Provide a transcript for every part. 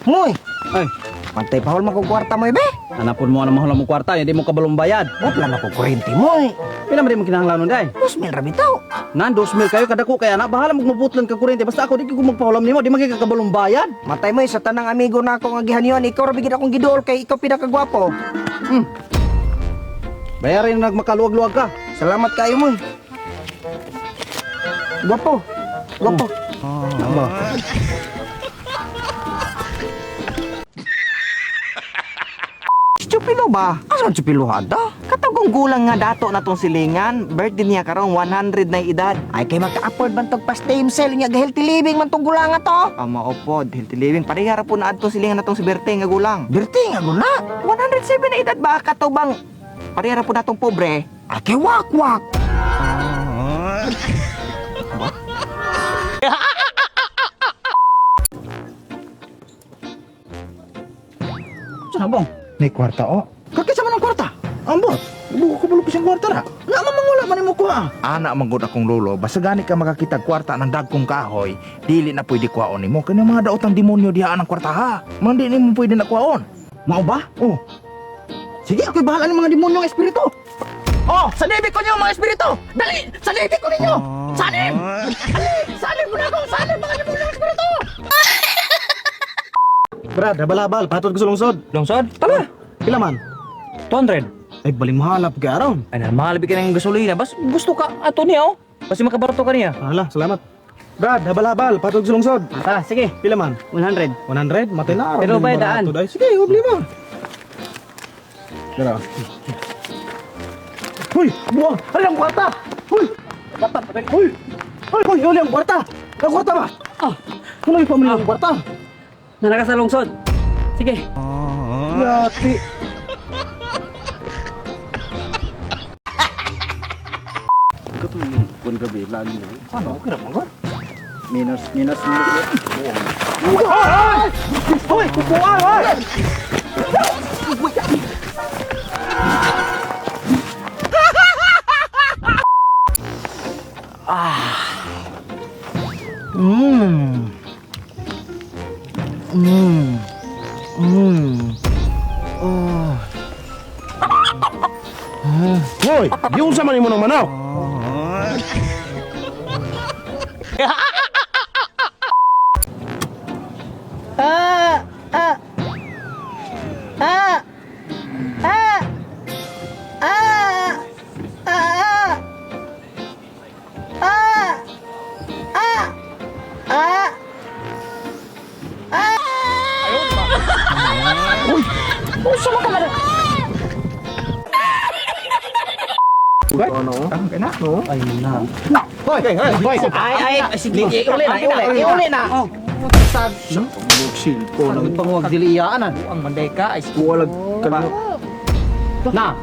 Moy, Ay, pantay pahol man kong kwarta moy be. hanapon mo na mahal mo kwarta, hindi mo kabalong bayad. Wala na ko kuryente moy. Pila man di mo kinahanglanon day? 2,000 ra bitaw. Nan 2,000 kayo kadako kay anak, bahala magmabutlan ka kuryente basta ako di ko magpahulam nimo, di man kay kakabalong bayad. Matay moy sa tanang amigo na ako nga gihanyon, ikaw ra bigid akong giduol kay ikaw pinakagwapo. Bayarin na nagmakaluwag-luwag ka. Salamat kayo moy. Gwapo. Gwapo. Aba. Si Chupilo ba? Asa man Chupilo hada? Katong gulang nga dato na tong silingan, birthday niya karon 100 na edad. Ay kay maka-afford man tog pa-stem cell nya healthy living man tong gulanga to. Ama opod, healthy living pareha ra po na adto silingan natong si Berte nga gulang. Birti nga guna. 107 na edad ba kato bang pareha ra po natong pobre? Ay kay wakwak. Sana bong? May kwarta o. Kakisa man ang kwarta. Ambot, buko ko bulok siyang kwarta ra. Na mamangula man nimo kuha. Ana man gud akong lolo, basta gani ka makakita kwarta ng dagkong kahoy, dili na pwede kwaon nimo kani mga daotang demonyo diha ang kwarta ha. Man di nimo pwede na kwaon. Mao ba? Oh, Sige, ako'y bahala ng mga demonyong espiritu. Oh, sanibig ko niyo mga espiritu. Dali, sanibig ko ninyo. Sanim! Ali, sanim mo na ako. Sanim mga demonyong espiritu. Brad, habal-habal, patod ko sa lungsod. Lungsod? Tara! Pila man? 200. Ay, baling mahalap ka aron. Ay, na, mahal bigyan ng gasolina. Bas, gusto ka ato niya, oh. Basta makabarto ka niya. Hala, salamat. Brad, habal-habal, patod sa lungsod. Tara, sige. Pila man? 100. 100? Matay na aron. Pero Di bay, barato, daan. day. Sige, problema. Dara. Huy, buwang! Ano ang kwarta? Huy! Huy! Huy, huy, huli ang kwarta! Ang kwarta ba? Ah. Ano yung pamilya ang kwarta? Nalaka sa lungsod. Sige. Yati. Kun gabi lagi na. ano okay ra man gud. Minus, minus, minus. Hoy, kukuha, hoy! Mm. Mm. Oh. Hoy, giunsa man nimo ng manaw? Ah! Ah! Ah! Ah! Ah! Ah! Ah! Ah! Ah! Ah! Hoy, hoy, hoy. Ay, ay, sige. Iuli na, iuli. Iuli na. Oh. Silpo nang panguwag dili iyaanan. Ang manday ka. Ay, Walag kalmo. Na.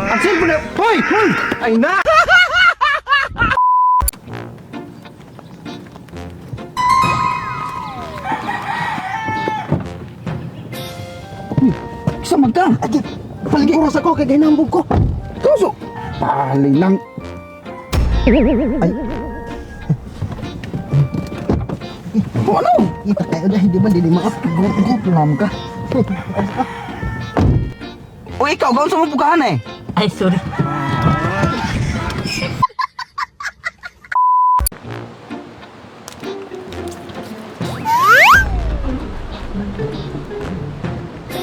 Ang silpo na. Hoy, hoy! Ay na. Isa man ka. Palagi oras ako kay ginambog ko. Kaso, pali lang. Ay. Oh, ano? Kita kayo dahil di ba dili makapag-gup lang ka. Uy, ikaw gawin sa mo bukahan eh. Ay, sorry.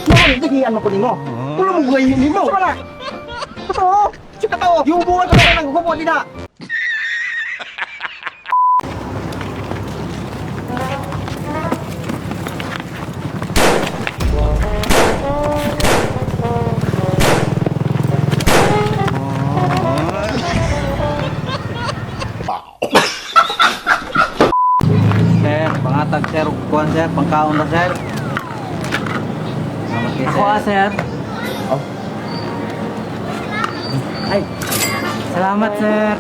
Bakit tigian mo ko nimo? Ulo mo gayin nimo. Sama na. Totoo. Si totoo. Giubuan ko na ng gupo dina. Sir, pangatag sir, kuan sir, pangkaon na sir. Salamat kay Ako, ah, sir. Oh. Ay, salamat, sir.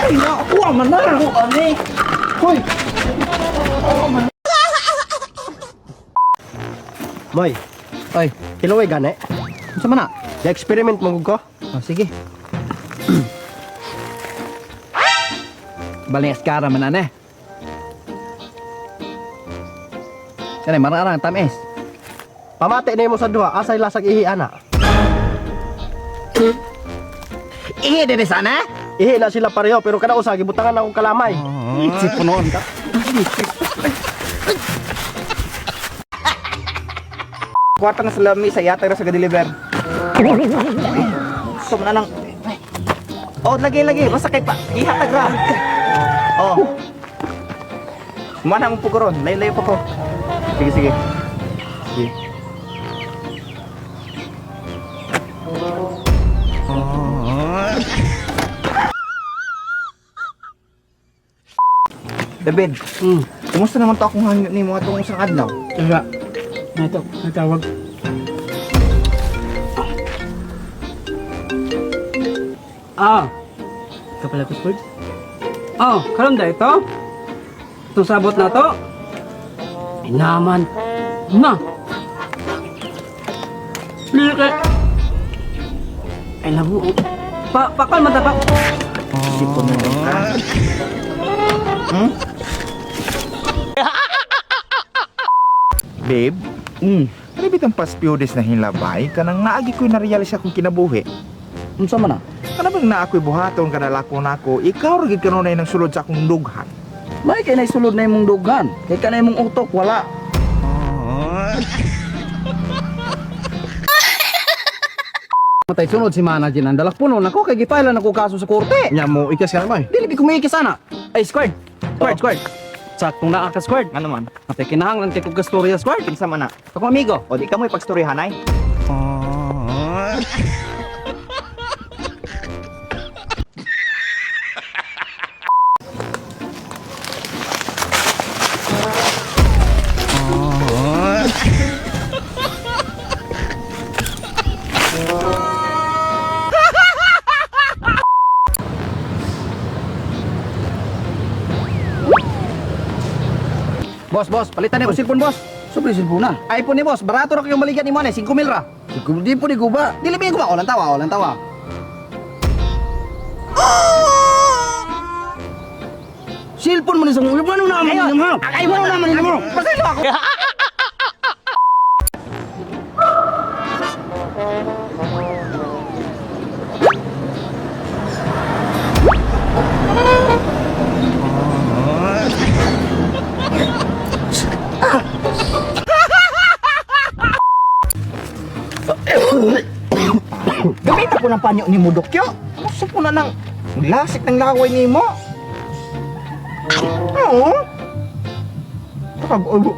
Ay, nakuha man na. Ani? Hoy. Moy, Ay, tiluwi gani. unsa man na? Experiment mo ko. Oh, sige. Baling askara man ane. Kani mararang tamis. Pamati na mo sa duha, asay lasag ihi ana. Ihi diri sana. Ihi na sila pareho pero kada usa gibutangan akong kalamay. Sipunon ka. Kwarta na sa lami sa yatag ra sa deliver. So man lang. Oh, lagi lagi basta kay pa ihatag ra. Oh. Mana mo pugoron, layo-layo pa ko. Sige sige. Sige. David, kumusta naman to akong hangyo nimo atong usang adlaw? Teka. Na ito, natawag. Ah. Ikaw pala ko, Spurs? Oh, karon da ito? Itong sabot na to? Ay naman. Na! Like! Ay labo. Oh. Pa pakal man ta pa. Sipon na lang ka. Babe, ano bitang past few days na hinlabay kanang naagi ko'y narealize akong kinabuhi. Unsa man na? Kana bang naa ako'y buhaton kada lako nako, ikaw ra gid kanunay nang sulod sa akong dughan. May kay nay sulod na imong dughan. Kay kanay imong utok wala. Matay sunod si manager nang dalak puno nako kay gifile na ko kaso sa korte. Nya mo ikas ka may. Dili bi kumiki sana. Ay squared. Squared, squared. Saktong naa ka squared. Ano man? Matay kinahanglan kay kog gastorya squared. Kinsa man na? Ako amigo. O di ka mo ipagstoryahan ay. Boss, boss, palitan ni ko cellphone, boss. Sobre cellphone na. iPhone ni boss, barato ra kayong maligyan ni mo 5 mil ra. Di po di guba. Dili bi guba, walang tawa, walang tawa. Cellphone man isang ulo ano naman ninyo ha? Ay, mo naman nimo. Pasaylo ako. Gamit ako ng panyo ni mo, Dokyo. Gusto ko na ng lasik ng laway ni mo. Oo. Takag-ulo.